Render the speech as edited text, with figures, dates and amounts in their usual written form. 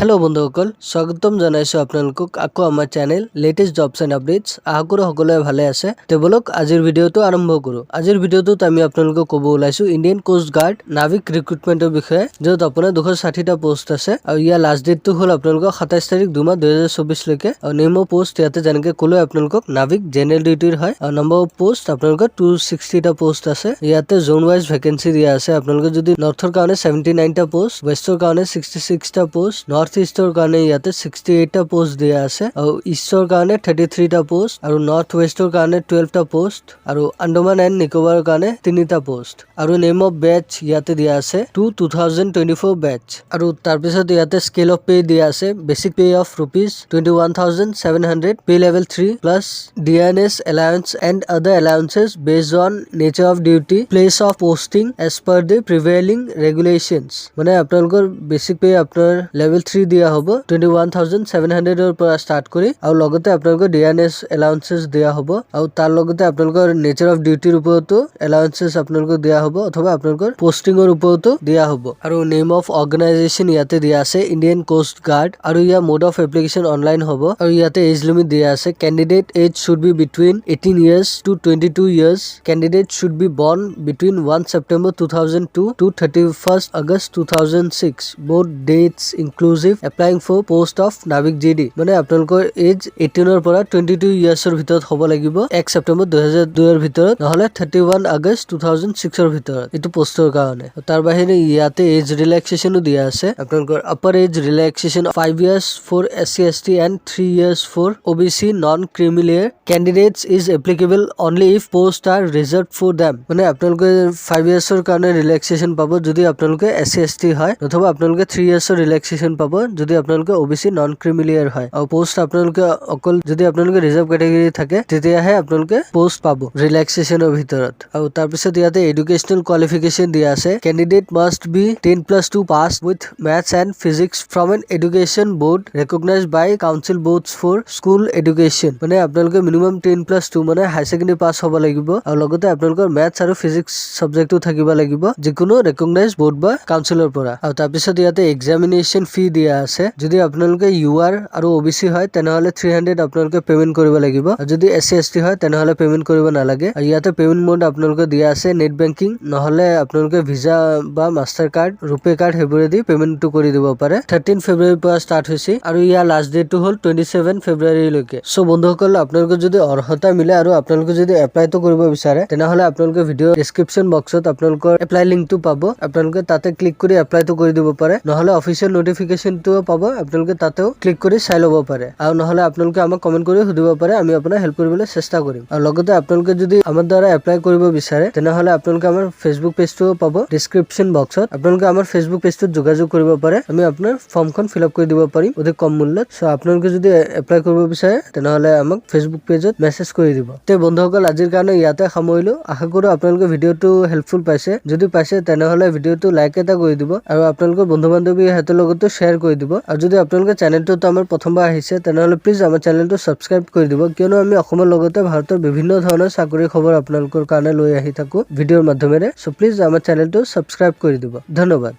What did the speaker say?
Hello' বন্ধুসকল, স্বাগতম জনাইছোঁ আপোনালোকক আকৌ আমাৰ channel latest jobs and updates. আশা কৰোঁ সকলোৱে ভালে আছে। তে ব'লক, আজিৰ ভিডিঅ'টো আৰম্ভ কৰোঁ। আজিৰ ভিডিঅ'টোত আমি আপোনালোকক ক'ব ওলাইছোঁ ইণ্ডিয়ান কোষ্ট গাৰ্ড নাভিক ৰিক্ৰুটমেণ্টৰ বিষয়ে, য'ত আপোনাৰ 260টা পোষ্ট আছে আৰু ইয়াৰ লাষ্ট ডেটটো হ'ল আপোনালোকৰ 27 তাৰিখ 2 মাহ 2024লৈকে। আৰু নেম অফ পোষ্ট ইয়াতে যেনেকৈ ক'লো আপোনালোকক, নাভিক জেনেৰেল ডিউটিৰ হয় আৰু নম্বৰ অফ পোষ্ট আপোনালোকৰ 260টা পোষ্ট আছে। ইয়াতে জোন ৱাইজ ভেকেঞ্চি দিয়া আছে। আপোনালোকে যদি নৰ্থৰ কাৰণে 79টা পোষ্ট, ৱেষ্টৰ কাৰণে 66টা পোষ্ট, নৰ্থ ইষ্টৰ কাৰণে ইয়াতে 68টা পোষ্ট দিয়া আছে আৰু ইষ্টৰ কাৰণে 33টা পোষ্ট আৰু নৰ্থ ৱেষ্টৰ কাৰণে 12টা পোষ্ট আৰু আন্দমান এণ্ড নিকোবাৰৰ কাৰণে তিনিটা পোষ্ট। আৰু নেম অফ বেটছ ইয়াতে দিয়া আছে 2024 batch। আৰু তাৰপিছত ইয়াতে স্কেল অফ পে দিয়া আছে, basic pay of ₹21,700, pay level 3, plus dearness allowance and other allowances based on nature of duty, place of posting, as per the prevailing regulations। মানে আপোনালোকৰ বেচিক পে আপোনাৰ লেভেল থ্ৰী দিয়া হ'ব 21,700ৰ পৰা start কৰি আৰু লগতে আপোনালোকৰ ডিয়াৰনেছ এলাউন্সেছ দিয়া হ'ব আৰু তাৰ লগতে আপোনালোকৰ নেচাৰ অফ ডিউটিৰ ওপৰতো এলাউন্সেছ আপোনালোকক দিয়া হ'ব অথবা আপোনালোকৰ পষ্টিঙৰ ওপৰতো দিয়া হ'ব। আৰু নেম অফ অৰ্গেনাইজেশ্যন ইয়াতে দিয়া আছে ইণ্ডিয়ান কোষ্ট গাৰ্ড আৰু ইয়াৰ মোড অফ এপ্লিকেশ্যন অনলাইন হ'ব। আৰু ইয়াতে এজ লিমিট দিয়া আছে, candidate age should be between 18 years to 22 years, candidate should be born between 1 September 2002 to 31st August 2006, both dates inclusive, applying for post of Navik GD। মানে আপোনালোকৰ as 18ৰ পৰা 22 ইয়াৰ্ছৰ ভিতৰত হ'ব লাগিব 1 ছেপ্টেম্বৰ 2002ৰ ভিতৰত, নহ'লে 31 আগষ্ট 2006ৰ ভিতৰত এইটো পষ্টৰ কাৰণে। তাৰ বাহিৰে ইয়াতে এজ ৰিলেক্সেশ্যনো দিয়া আছে। আপোনালোকৰ upper age relaxation 5 years for SC ST and 3 years for OBC non creamy layer candidates is applicable only if post are reserve for them। মানে আপোনালোকে 5 ইয়াৰ্ছৰ কাৰণে ৰিলেক্সেশ্যন পাব যদি আপোনালোকে এছ চি এছ টি হয়, অথবা আপোনালোকে 3 ইয়াৰ্ছৰ ৰিলেক্সেশ্যন পাব যদি আপোনালোকে অ' বি চি নন ক্ৰিমিলেয়াৰ হয়। আৰু পষ্ট আপোনালোকে অকল যদি আপোনালোকে ৰিজাৰ্ভ কেটেগৰী থাকে, তেতিয়াহে আপোনালোকে পষ্ট পাব ৰিলেক্সেশ্যনৰ ভিতৰত। আৰু তাৰপিছত ইয়াতে এডুকেশ্যনেল কোৱালিফিকেশ্যন দিয়া আছে, candidate must be 10+2 pass with maths and physics from an education board recognise by council boards for school education। মানে আপোনালোকে মিনিমাম 10+2, মানে হাই ছেকেণ্ডেৰী পাছ হ'ব লাগিব আৰু লগতে আপোনালোকৰ মেথছ আৰু ফিজিক্স ছাবজেক্টটো থাকিব লাগিব যিকোনো ৰেকগনাইজ বৰ্ড বা কাউন্সিলৰ পৰা। আৰু তাৰপিছত ইয়াতে এক্সামিনেশ্যন ফি দিয়া আছে। যদি আপোনালোকে ইউ আৰ আৰু অ' বি চি হয়, তেনেহ'লে 300 আপোনালোকে পে'মেণ্ট কৰিব লাগিব আৰু যদি এছ চি এছ টি হয়, তেনেহ'লে পে'মেণ্ট কৰিব নালাগে। আৰু ইয়াতে পে'মেণ্ট মোড আপোনালোকে দিয়া আছে নেট বেংকিং, নহ'লে আপোনালোকে ভিজা বা মাষ্টাৰ কাৰ্ড, ৰুপে কাৰ্ড সেইবোৰেদি পে'মেণ্টটো কৰি দিব পাৰে। 13 ফেব্ৰুৱাৰীৰ পৰা ষ্টাৰ্ট হৈছে আৰু ইয়াৰ লাষ্ট ডেটটো হ'ল 27 ফেব্ৰুৱাৰীলৈকে। চ' বন্ধুসকল, আপোনালোকে যদি অৰ্হতা মিলে আৰু আপোনালোকে যদি এপ্লাইটো কৰিব বিচাৰে, তেনেহ'লে আপোনালোকে ভিডিঅ' ডিছক্ৰিপশ্যন বক্সত আপোনালোকৰ এপ্লাই লিংকটো পাব। আপোনালোকে তাতে ক্লিক কৰি এপ্লাইটো কৰি দিব পাৰে, নহ'লে অফিচিয়েল নটিফিকেশ্যনটোও পাব, আপোনালোকে তাতেও ক্লিক কৰি চাই ল'ব পাৰে। আৰু নহ'লে আপোনালোকে আমাক কমেণ্ট কৰি সুধিব পাৰে, আমি আপোনাক হেল্প কৰিবলৈ চেষ্টা কৰিম। আৰু লগতে আপোনালোকে যদি আমাৰ দ্বাৰা এপ্লাই কৰিব বিচাৰে, তেনেহ'লে আপোনালোকে আমাৰ ফেচবুক পেজটোও পাব ডিছক্ৰিপশ্যন বক্সত। আপোনালোকে আমাৰ ফেচবুক পেজটোত যোগাযোগ কৰিব পাৰে, আমি আপোনাৰ ফৰ্মখন ফিল আপ কৰি দিব পাৰিম অতি কম মূল্যত। চ' আপোনালোকে যদি এপ্লাই কৰিব বিচাৰে, তেনেহ'লে আমাক ফেচবুক পেজত মেছেজ কৰি দিব। তে বন্ধুসকল, আজিৰ কাৰণে ইয়াতে সামৰিলো। আশা কৰোঁ আপোনালোকে ভিডিঅ'টো হেল্পফুল পাইছে। যদি পাইছে, তেনেহ'লে ভিডিঅ'টো লাইক এটা কৰি দিব আৰু আপোনালোকৰ বন্ধু বান্ধৱীহঁতৰ লগতো শ্বেয়াৰ কৰি দিব। আৰু যদি আপোনালোকে চেনেলটোত আমাৰ প্ৰথমবাৰ আহিছে, তেনেহ'লে প্লিজ আমাৰ চেনেলটো ছাবস্ক্ৰাইব কৰি দিব, কিয়নো আমি অসমৰ লগতে ভাৰতৰ বিভিন্ন ধৰণৰ চাকৰিৰ খবৰ আপোনালোকৰ কাৰণে লৈ আহি থাকোঁ ভিডিঅ'ৰ মাধ্যমেৰে। চ' প্লিজ আমাৰ চেনেলটো ছাবস্ক্ৰাইব কৰি দিব। ধন্যবাদ।